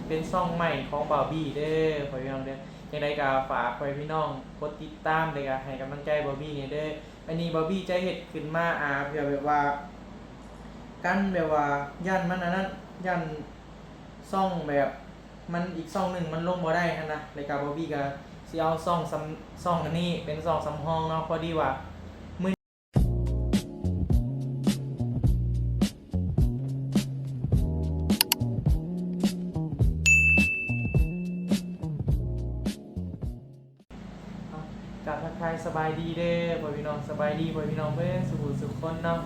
ເປັນຊ່ອງໃໝ່ຂອງບ່າວບີເດີ ພໍ່ພີ່ນ້ອງເດີ. ຈັ່ງໃດກໍຝາກພໍ່ພີ່ນ້ອງກົດຕິດຕາມ ແລະກໍໃຫ້ກຳລັງໃຈບ່າວບີແດ່ເດີ. ອັນນີ້ບ່າວບີຈະເຮັດຂຶ້ນມາ ອ່າ ເພື່ອແບບວ່າ ກັນແບບວ່າຢ້ານມັນອັນນັ້ນ ຢ້ານຊ່ອງແບບມັນອີກຊ່ອງໜຶ່ງມັນລົງບໍ່ໄດ້ຫັ້ນນະ. ແລ້ວກໍບ່າວບີກໍຊິເອົາຊ່ອງສຳ ຊ່ອງອັນນີ້ເປັນຊ່ອງສຳຮອງເນາະ ພໍດີວ່າມື້ ກາບທັກທາຍສະບາຍດີເດີພໍ່ພີ່ນ້ອງ ສະບາຍດີພໍ່ພີ່ນ້ອງເບິດສູ່ຜູ້ສູ່ຄົນເນາະ.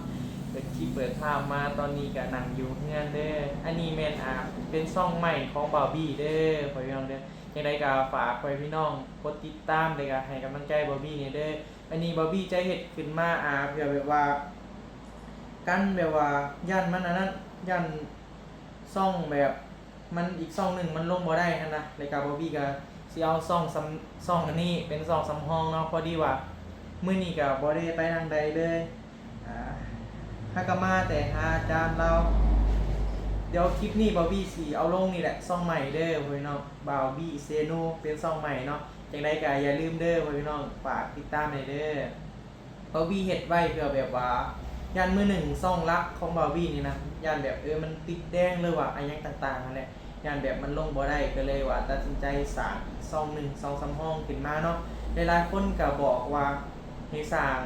ເປີດຄລິບເປີດພາບມາຕອນນີ້ກະນັ່ງຢູ່ເຮືອນເດີ. ອັນນີ້ແມ່ນ ອ່າ ເປັນຊ່ອງໃໝ່ຂອງບ່າວບີເດີພໍ່ພີ່ນ້ອງເດີ. ຈັ່ງໃດກະຝາກພໍ່ພີ່ນ້ອງກົດຕິດຕາມ ແລະກະໃຫ້ກຳລັງໃຈບ່າວບີແດ່ເດີ. ອັນນີ້ບ່າວບີຈະເຮັດຂຶ້ນມາ ອ່າ ເພື່ອແບບວ່າ ກັນແບບວ່າຢ້ານມັນອັນນັ້ນ ຢ້ານຊ່ອງແບບມັນອີກຊ່ອງໜຶ່ງມັນລົງບໍ່ໄດ້ຫັ້ນນະ. ແລ້ວກໍບ່າວບີກໍຊິເອົາຊ່ອງສຳ ຊ່ອງອັນນີ້ເປັນຊ່ອງສຳຮອງເນາະ ພໍດີວ່າມື້ນີ້ກໍບໍ່ໄດ້ໄປທາງໃດເລີຍ. ອ່າ ຫາກໍມາແຕ່ຫາອາຈານລາວ. ດຽວຄລິບນີ້ບ່າວບີຊິເອົາລົງນີ້ແຫຼະ ຊ່ອງໃໝ່ເດີພໍ່ພີ່ນ້ອງ ບ່າວບີເຊໂນ ເປັນຊ່ອງໃໝ່ເນາະ. ຈັ່ງໃດກໍຢ່າລືມເດີພໍ່ພີ່ນ້ອງ ຝາກຕິດຕາມແດ່ເດີ. ບ່າວບີເຮັດໄວ້ເພື່ອແບບວ່າ ຢ້ານມື້ໜຶ່ງຊ່ອງຫຼັກຂອງບ່າວບີນີ້ນະ ຢ້ານແບບ ເອີ ມັນຕິດແດງ ຫຼືວ່າອີ່ຫຍັງຕ່າງໆຫັ້ນແຫຼະ ຢ້ານແບບມັນລົງບໍ່ໄດ້ ກໍເລີຍວ່າຕັດສິນໃຈສ້າງອີກຊ່ອງໜຶ່ງ ຊ່ອງສຳຮອງຂຶ້ນມາເນາະ. ຫຼາຍໆຄົນກໍບອກວ່າໃຫ້ສ້າງ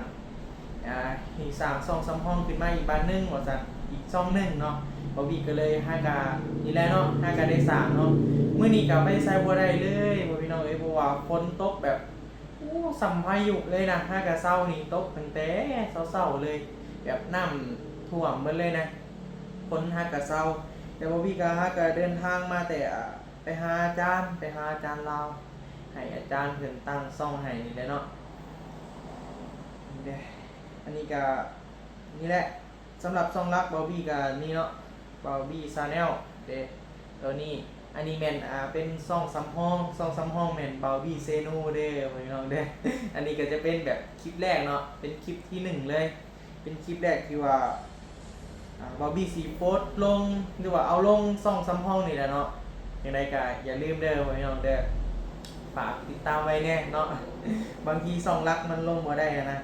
ອ່າ ໃຫ້ສ້າງຊ່ອງສຳຮອງຂຶ້ນມາອີກບາດໜຶ່ງວ່າຊັ້ນ ອີກຊ່ອງໜຶ່ງເນາະ. ບ່າວບີກໍເລີຍຫາກະ ນີ້ແຫຼະເນາະ ຫາກະໄດ້ສ້າງເນາະ. ມື້ນີ້ກໍໄປໃສບໍ່ໄດ້ເລີຍພໍ່ພີ່ນ້ອງເອີຍ ເພາະວ່າຝົນຕົກແບບ ໂອ້ ສ່ຳພາຍຸເລີຍນະ. ຫາກະເຊົ້ານີ້ຕົກຕັ້ງແຕ່ເຊົ້າໆເລີຍ ແບບນ້ຳຖ້ວມເບິດເລີຍນະ. ຝົນຫາກະເຊົາ ແຕ່ບ່າວບີກໍຫາກະເດີນທາງມາແຕ່ ອ່າ ໄປຫາອາຈານ ໄປຫາອາຈານລາວ ໃຫ້ອາຈານເພິ່ນຕັ້ງຊ່ອງໃຫ້ນີ້ແຫຼະເນາະ. ອັນນີ້ກະ ນີ້ແຫຼະ ສຳລັບຊ່ອງຫຼັກບ່າວບີກະນີ້ເນາະ ບ່າວບີຊາແນວເດ້ ໂຕນີ້. ອັນນີ້ແມ່ນ ອ່າ ເປັນຊ່ອງສຳຮອງ ຊ່ອງສຳຮອງແມ່ນບ່າວບີເຊໂນເດ້ ພີ່ນ້ອງເດ້. ອັນນີ້ກໍຈະເປັນແບບຄລິບແລກເນາະ ເປັນຄລິບທີໜຶ່ງເລີຍ ເປັນຄລິບແລກທີ່ວ່າ ອ່າ ບ່າວບີຊິໂພສລົງ ຫຼືວ່າເອົາລົງຊ່ອງສຳຮອງນີ້ແຫຼະເນາະ. ຈັ່ງໃດກໍຢ່າລືມເດີ ພີ່ນ້ອງເດີ ຝາກຕິດຕາມໄວ້ແດ່ເນາະ. ບາງທີຊ່ອງຫຼັກມັນລົງບໍ່ໄດ້ຫັ້ນນະ.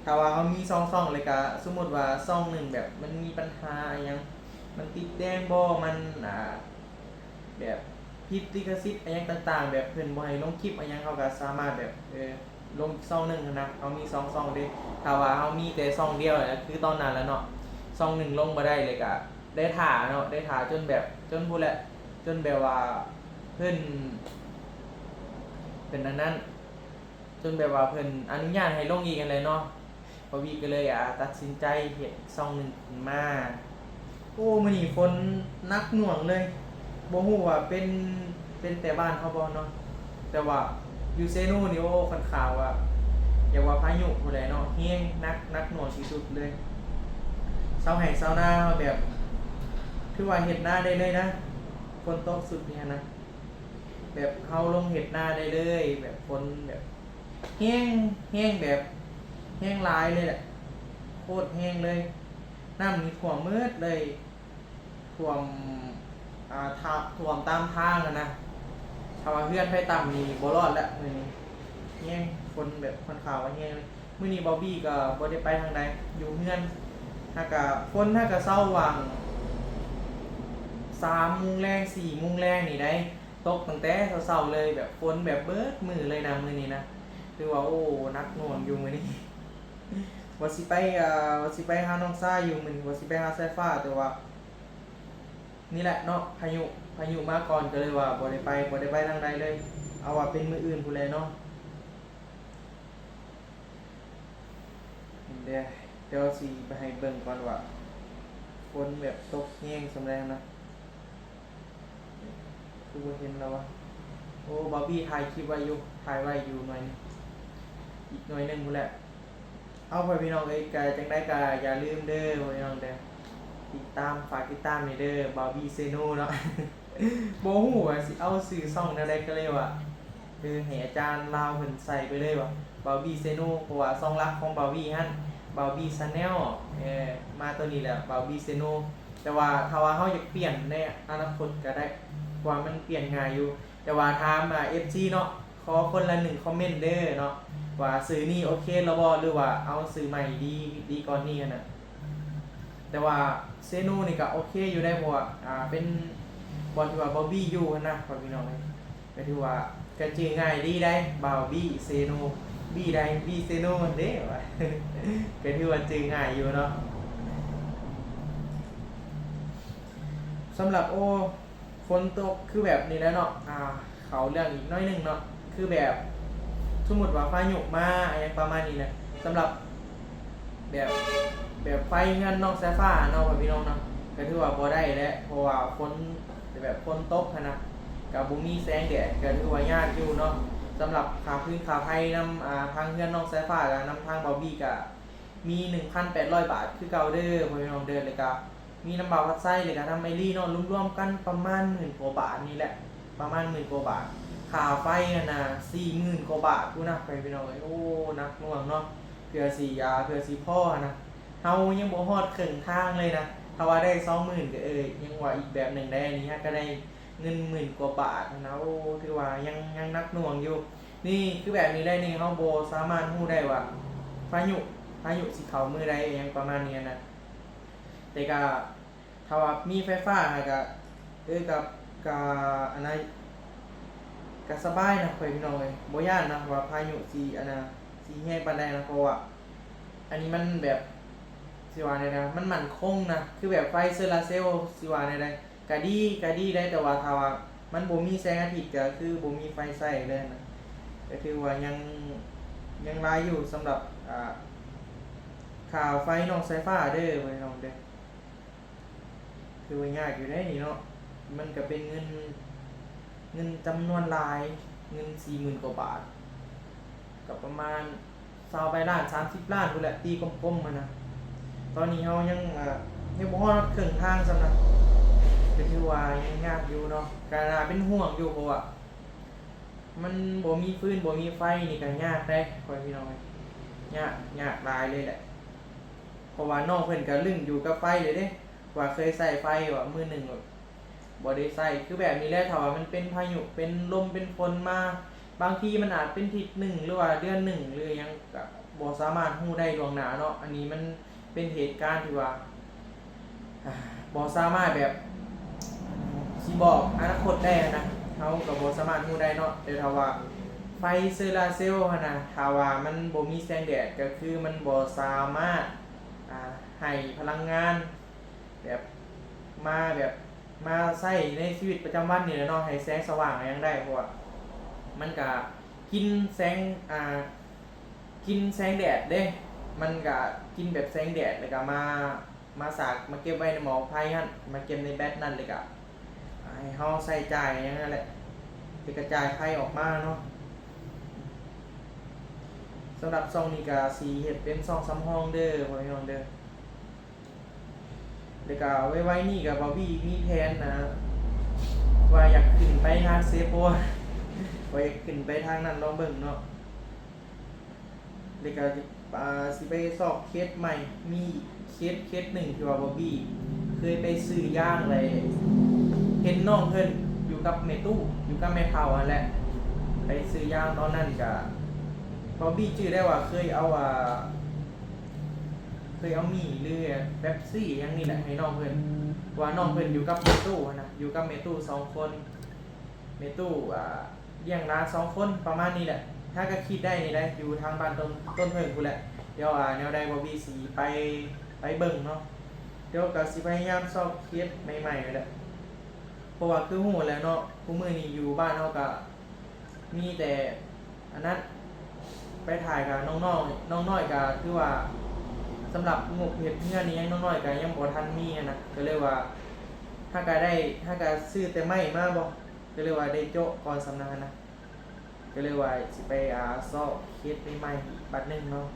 ຖ້າວ່າເຮົາມີສອງຊ່ອງ ແລ້ວກະສົມມຸດວ່າຊ່ອງໜຶ່ງແບບມັນມີບັນຫາອີ່ຫຍັງ ມັນຕິດແດງບໍ່ ມັນ ອ່າ ແບບຜິດລິຂະສິດອີ່ຫຍັງຕ່າງໆ ແບບເພິ່ນບໍ່ໃຫ້ລົງຄລິບອີ່ຫຍັງ ເຮົາກະສາມາດແບບ ເອີ ລົງອີກຊ່ອງໜຶ່ງຫັ້ນນະ. ເຮົາມີສອງຊ່ອງເດ້ ຖ້າວ່າເຮົາມີແຕ່ຊ່ອງດຽວ ຄືຕອນນັ້ນແຫຼະເນາະ ຊ່ອງໜຶ່ງລົງບໍ່ໄດ້ ແລ້ວກະໄດ້ຖ້າເນາະ ໄດ້ຖ້າຈົນແບບ ຈົນພຸ້ນແຫຼະ ຈົນແບບວ່າເພິ່ນ ເພິ່ນອັນນັ້ນ ຈົນແບບວ່າເພິ່ນອະນຸຍາດໃຫ້ລົງອີກຫັ້ນແຫຼະເນາະ. ບ່າວບີກໍເລີຍ ອ່າ ຕັດສິນໃຈເຮັດຊ່ອງໜຶ່ງຂຶ້ນມາ. ໂອ້ ມື້ນີ້ຝົນໜັກໜ່ວງເລີຍ ບໍ່ຮູ້ວ່າເປັນ ເປັນແຕ່ບ້ານເຮົາບໍ່ເນາະ ແຕ່ວ່າຢູ່ເຊໂນນີ້ ໂອ້ ຂ້ອນຂ້າງວ່າ ຢາກວ່າພາຍຸພຸ້ນແຫຼະເນາະ ແຮງໜັກ ໜັກໜ່ວງທີ່ສຸດເລີຍ. ຊາວໄຮ່ຊາວນາເຮົາແບບ ຖືວ່າເຮັດນາໄດ້ເລີຍນະ ຝົນຕົກຊຸດນີ້ຫັ້ນນະ ແບບເຮົາລົງເຮັດນາໄດ້ເລີຍ ແບບຝົນແບບ ແຮງ ແຮງແບບ ແຮງຫຼາຍເລີຍແຫຼະ ໂຄດແຮງເລີຍ. ນ້ຳນີ້ຖ້ວມໝົດເລີຍ ຖ້ວມ ອ່າ ຖ້າ ຖ້ວມຕາມທາງຫັ້ນນະ. ຖ້າວ່າເຮືອນໃຜຕ່ຳນີ້ບໍ່ລອດແລ້ວມື້ນີ້ ແຮງ ຝົນແບບຂ້ອນຂ້າງວ່າແຮງເລີຍ. ມື້ນີ້ບ່າວບີກໍບໍ່ໄດ້ໄປທາງໃດ ຢູ່ເຮືອນ. ຫາກະ ຝົນຫາກະເຊົາຫວ່າງສາມໂມງແລງ ສີ່ໂມງແລງນີ້ໃດ໋. ຕົກຕັ້ງແຕ່ເຊົ້າໆເລີຍ ແບບຝົນແບບເບິດມື້ເລີຍນະມື້ນີ້ນະ. ຖືວ່າ ໂອ້ ໜັກໜ່ວງຢູ່ມື້ນີ້ ວ່າຊິໄປ ອ່າ ວ່າຊິໄປຫານ້ອງຊາຍຢູ່ມື້ນີ້ ວ່າຊິໄປຫາສາຍຟ້າ ແຕ່ວ່າ ນີ້ແຫຼະເນາະ ພາຍຸ ພາຍຸມາກ່ອນ ກໍເລີຍວ່າບໍ່ໄດ້ໄປ ບໍ່ໄດ້ໄປທາງໃດເລີຍ. ເອົາວ່າເປັນມື້ອື່ນພຸ້ນແຫຼະເນາະ. ເດ້ ດຽວຊິໄປໃຫ້ເບິ່ງກ່ອນວ່າ ຝົນແບບຕົກແຮງສ່ຳໃດຫັ້ນນະ. ຄືບໍ່ເຫັນແລ້ວວະ. ໂອ້ ບ່າວບີຖ່າຍຄລິບໄວ້ຢູ່ ຖ່າຍໄວ້ຢູ່ໜ່ວຍໜຶ່ງ ອີກໜ່ວຍໜຶ່ງພຸ້ນແຫຼະ. ເອົາ ພໍ່ພີ່ນ້ອງເອີຍ ກະຈັ່ງໃດກະຢ່າລືມເດີ ພໍ່ພີ່ນ້ອງເດີ ຕິດຕາມ ຝາກຕິດຕາມແດ່ເດີ ບ່າວບີເຊໂນເນາະ. ບໍ່ຮູ້ວ່າຊິເອົາຊື່ຊ່ອງແນວໃດ ກໍເລີຍວ່າ ເອີ ໃຫ້ອາຈານລາວເພິ່ນໃສ່ໄປເລີຍວ່າ ບ່າວບີເຊໂນ ເພາະວ່າຊ່ອງຫຼັກຂອງບ່າວບີຫັ້ນ ບ່າວບີຊາແນວ ເອີ ມາໂຕນີ້ແຫຼະ ບ່າວບີເຊໂນ. ແຕ່ວ່າຖ້າວ່າເຮົາຢາກປ່ຽນໃນອະນາຄົດກໍໄດ້ ເພາະວ່າມັນປ່ຽນງ່າຍຢູ່. ແຕ່ວ່າຖາມ ອາ ເອັຟຊີເນາະ, ຂໍຄົນລະໜຶ່ງຄອມເມັນເດີເນາະ ວ່າຊື່ນີ້ໂອເຄແລ້ວບໍ່ ຫຼືວ່າເອົາຊື່ໃໝ່ດີ ດີກ່ອນນີ້ຫັ້ນນະ. ແຕ່ວ່າເຊໂນນີ້ກໍໂອເຄຢູ່ໄດ໋ ເພາະວ່າ ອາ ເປັນບ່ອນທີ່ວ່າບາວບີຢູ່ຫັ້ນນະ ພໍ່ແມ່ພີ່ນ້ອງເອີຍ. ກໍຖືວ່າ ກໍຈື່ງ່າຍດີໄດ໋ ບາວບີ ເຊໂນ ບີໃດ ບີເຊໂນຫັ້ນເດ້ ວ່າ ກໍຖືວ່າຈື່ງ່າຍຢູ່ເນາະ. ສຳລັບ ໂອ້ ຝົນຕົກຄືແບບນີ້ແຫຼະເນາະ ອາ ເຂົ້າເລື່ອງອີກໜ້ອຍໜຶ່ງເນາະ ຄືແບບ ສົມມຸດວ່າພາຍຸມາ ອາ ຫຍັງປະມານນີ້ນະ ສຳລັບ ແບບ ແບບໄຟເຮືອນນ້ອງສາຍຟ້າເນາະ ພໍ່ແມ່ພີ່ນ້ອງເນາະ ກໍຖືວ່າບໍ່ໄດ້ແຫຼະ ເພາະວ່າຝົນ ແບບຝົນຕົກຫັ້ນນະ ກໍບໍ່ມີແສງແດດ ກໍຖືວ່າຍາກຢູ່ເນາະ. ສຳລັບຄ່າຟືນຄ່າໄຟນຳ ອາ ທາງເຮືອນນ້ອງສາຍຟ້າ ແລ້ວນຳທາງບາວບີ ກໍມີໜຶ່ງພັນແປດຮ້ອຍບາດຄືເກົ່າເດີ ພໍ່ແມ່ພີ່ນ້ອງເດີ. ແລ້ວກໍມີນຳບ່າວພັດໄຊ ແລ້ວກໍນຳໄອລີເນາະ ລວມໆກັນປະມານໝື່ນກວ່າບາດນີ້ແຫຼະ ປະມານໝື່ນກວ່າບາດ. ຄ່າໄຟຫັ້ນນະ ສີ່ໝື່ນກວ່າບາດພຸ້ນນະ ພໍ່ແມ່ພີ່ນ້ອງເອີຍ. ໂອ້ ໜັກໜ່ວງເນາະ ເພື່ອຊິ ອາ ເພື່ອຊິພໍຫັ້ນນະ ເຮົາຍັງບໍ່ຮອດເຄິ່ງທາງເລີຍນະ. ຖ້າວ່າໄດ້ສອງໝື່ນກໍ ເອີ ຍັງວ່າອີກແບບໜຶ່ງໄດ໋ ອັນນີ້ຫາກະໄດ້ເງິນໝື່ນກວ່າບາດຫັ້ນນະ. ໂອ້ ຖືວ່າຍັງ ຍັງໜັກໜ່ວງຢູ່. ນີ້ຄືແບບນີ້ໄດ໋ ນີ້ເຮົາບໍ່ສາມາດຮູ້ໄດ້ວ່າພາຍຸ ພາຍຸຊິເຂົ້າມື້ໃດ ອີ່ຫຍັງປະມານນີ້ນະ. ແຕ່ກໍ ຖ້າວ່າມີໄຟຟ້າຫັ້ນກະ ເອີ ກະ ກະ ອັນນັ້ນ ກະສະບາຍນະ ພໍ່ແມ່ພີ່ນ້ອງເອີຍ. ບໍ່ຢ້ານນະວ່າພາຍຸຊິ ອັນນະ ຊິແຮງປານໃດນະ ເພາະວ່າ ອັນນີ້ມັນແບບ ຊິວ່າແນວໃດ ມັນໝັ້ນຄົງນະ ຄືແບບໄຟໂຊລາເຊວ ຊິວ່າແນວໃດ ກະດີ ກະດີໄດ໋ ແຕ່ວ່າຖ້າວ່າມັນບໍ່ມີແສງອາທິດ ກະຄືບໍ່ມີໄຟໃຊ້ເລີຍນະ. ກະຖືວ່າຍັງ ຍັງຫຼາຍຢູ່ສຳລັບ ອາ ຄ່າໄຟນອກສາຍຟ້າເດີ ພີ່ນ້ອງເດີ. ຖືວ່າຍາກຢູ່ເດ້ນີ້ເນາະ ມັນກະເປັນເງິນ ເງິນຈຳນວນຫຼາຍ ເງິນສີ່ໝື່ນກວ່າບາດ ກໍປະມານຊາວປາຍລ້ານ ສາມສິບລ້ານພຸ້ນແຫຼະ ຕີກົມໆຫັ້ນນະ. ຕອນນີ້ເຮົາຍັງ ອາ ຍັງບໍ່ຮອດເຄິ່ງທາງຊ້ຳນະ ກໍຖືວ່າຍັງຍາກຢູ່ເນາະ ກໍໜ້າເປັນຫ່ວງຢູ່ ເພາະວ່າມັນບໍ່ມີຟືນ ບໍ່ມີໄຟນີ້ກໍຍາກເດ້ ພໍ່ແມ່ພີ່ນ້ອງເອີຍ ຍາກ ຍາກຫຼາຍເລີຍແຫຼະ. ເພາະວ່ານ້ອງເພິ່ນກໍລຶ້ງຢູ່ກັບໄຟເລີຍເດ້ ວ່າເຄີຍໃຊ້ໄຟວ່າມື້ໜຶ່ງ ແບບ ບໍ່ໄດ້ໃຊ້ ຄືແບບນີ້ແຫຼະ. ຖ້າວ່າມັນເປັນພາຍຸ ເປັນລົມ ເປັນຝົນມາ ບາງທີມັນອາດເປັນທິດໜຶ່ງ ຫຼືວ່າເດືອນໜຶ່ງ ຫຼືຫຍັງ ກະບໍ່ສາມາດຮູ້ໄດ້ລ່ວງໜ້າເນາະ. ອັນນີ້ມັນເປັນເຫດການທີ່ວ່າ ອາ ບໍ່ສາມາດແບບ ຊິບອກອະນາຄົດໄດ້ຫັ້ນນະ ເຮົາກໍບໍ່ສາມາດຮູ້ໄດ້ເນາະ. ແຕ່ຖ້າວ່າໄຟໂຊລາເຊວຫັ້ນນະ ຖ້າວ່າມັນບໍ່ມີແສງແດດ ກໍຄືມັນບໍ່ສາມາດ ອາ ໃຫ້ພະລັງງານ ແບບ ມາແບບ ມາໃຊ້ໃນຊີວິດປະຈຳວັນນີ້ແຫຼະເນາະ ໃຫ້ແສງສະຫວ່າງຫຍັງໄດ້ ເພາະວ່າມັນກະກິນແສງ ອ່າ ກິນແສງແດດເດ້ ມັນກະກິນແບບແສງແດດ ແລ້ວກະມາ ມາສາກ ມາເກັບໄວ້ໃນໝໍ້ໄຟຫັ້ນ ມາເກັບໃນແບັດນັ້ນ ແລ້ວກະໃຫ້ເຮົາໃຊ້ຈ່າຍຫຍັງນັ້ນແຫຼະ ແລ້ວກະຈ່າຍໄຟອອກມາເນາະ. ສຳລັບຊ່ອງນີ້ກະຊິເຮັດເປັນຊ່ອງສຳຮອງເດີ ພໍ່ແມ່ພີ່ນ້ອງເດີ. ແລ້ວກະໄວໆນີ້ກະບາວບີມີແຜນນະ ວ່າຢາກຂຶ້ນໄປທາງເຊໂປ ວ່າຢາກຂຶ້ນໄປທາງນັ້ນລອງເບິ່ງເນາະ. ແລ້ວກະ ອາ ຊິໄປຊອກເຂດໃໝ່ ມີເຂດ ເຂດໜຶ່ງທີ່ວ່າບາວບີເຄີຍໄປຊື້ຢາງ ແລ້ວເຫັນນ້ອງເພິ່ນຢູ່ກັບແມ່ຕູ້ ຢູ່ກັບແມ່ເຖົ້າຫັ້ນແຫຼະ ໄປຊື້ຢາງ. ຕອນນັ້ນກະບາວບີຈື່ໄດ້ວ່າເຄີຍເອົາ ອາ ເຄີຍເອົາໝີ່ ຫຼື ເປັບຊີຫຍັງນີ້ແຫຼະໃຫ້ນ້ອງເພິ່ນ ເພາະວ່ານ້ອງເພິ່ນຢູ່ກັບແມ່ຕູ້ຫັ້ນນະ ຢູ່ກັບແມ່ຕູ້ສອງຄົນ ແມ່ຕູ້ ອາ ລ້ຽງຫຼານສອງຄົນ ປະມານນີ້ແຫຼະ. ຫາກະຄິດໄດ້ນີ້ແຫຼະ ຢູ່ທາງບ້ານຕົ້ນ ຕົ້ນເຜິ້ງພຸ້ນແຫຼະ. ດຽວ ອາ ແນວໃດບາວບີຊິໄປ ໄປເບິ່ງເນາະ. ດຽວກະຊິພະຍາຍາມຊອກເຂດໃໝ່ໆແຫຼະ ເພາະວ່າຄືຮູ້ແຫຼະເນາະ ຄູ່ມື້ນີ້ຢູ່ບ້ານເຮົາກະ ມີແຕ່ອັນນັ້ນ ໄປຖ່າຍກັບນ້ອງນ້ອຍ ນ້ອງນ້ອຍກະຖືວ່າ ສຳລັບງົບເຮັດເຮືອນອີ່ຫຍັງ ນ້ອງນ້ອຍກະຍັງບໍ່ທັນມີຫັ້ນນະ ກະເລີຍວ່າ ຫາກະໄດ້ ຫາກະຊື້ແຕ່ໄມ້ມາບໍ ກະເລີຍວ່າໄດ້ໂຈະກ່ອນສ່ຳນັ້ນຫັ້ນນະ ກະເລີຍວ່າຊິໄປ ອາ ຊອກເຮັດໃໝ່ໆອີກບັດໜຶ່ງເນາະ.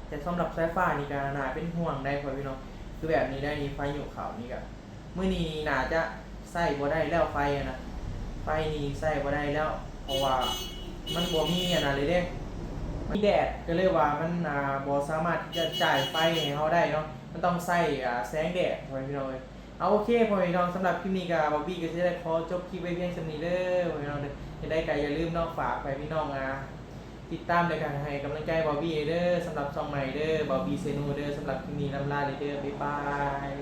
ແຕ່ສຳລັບສາຍຟ້ານີ້ກະໜ້າເປັນຫ່ວງໄດ໋ ພໍ່ແມ່ພີ່ນ້ອງ ຄືແບບນີ້ໄດ໋ນີ້ ພາຍຸເຂົ້ານີ້ກະ ມື້ນີ້ໜ້າຈະໃຊ້ບໍ່ໄດ້ແລ້ວໄຟຫັ້ນນະ ໄຟນີ້ໃຊ້ບໍ່ໄດ້ແລ້ວ ເພາະວ່າມັນບໍ່ມີອັນນັ້ນເລີຍເດ້ ມີແດດ ກະເລີຍວ່າມັນ ອາ ບໍ່ສາມາດທີ່ຈະຈ່າຍໄຟໃຫ້ເຮົາໄດ້ເນາະ ມັນຕ້ອງໃຊ້ ອາ ແສງແດດ ພໍ່ແມ່ພີ່ນ້ອງເອີຍ. ເອົາ ໂອເຄ ພໍ່ແມ່ພີ່ນ້ອງ ສຳລັບຄລິບນີ້ກໍ ບ່າວບີກໍຊິໄດ້ຂໍຈົບຄລິບໄວ້ພຽງສ່ຳນີ້ເດີ ພໍ່ແມ່ພີ່ນ້ອງເດີ. ຈັ່ງໃດກໍຢ່າລືມເນາະ ຝາກໃຫ້ພີ່ນ້ອງ ອ່າ ຕິດຕາມ ແລະກໍໃຫ້ກຳລັງໃຈບ່າວບີເດີ. ສຳລັບຊ່ອງໃໝ່ເດີ ບ່າວບີເຊໂນເດີ. ສຳລັບຄລິບນີ້ ລ່ຳລາເລີຍເດີ ບາຍບາຍ.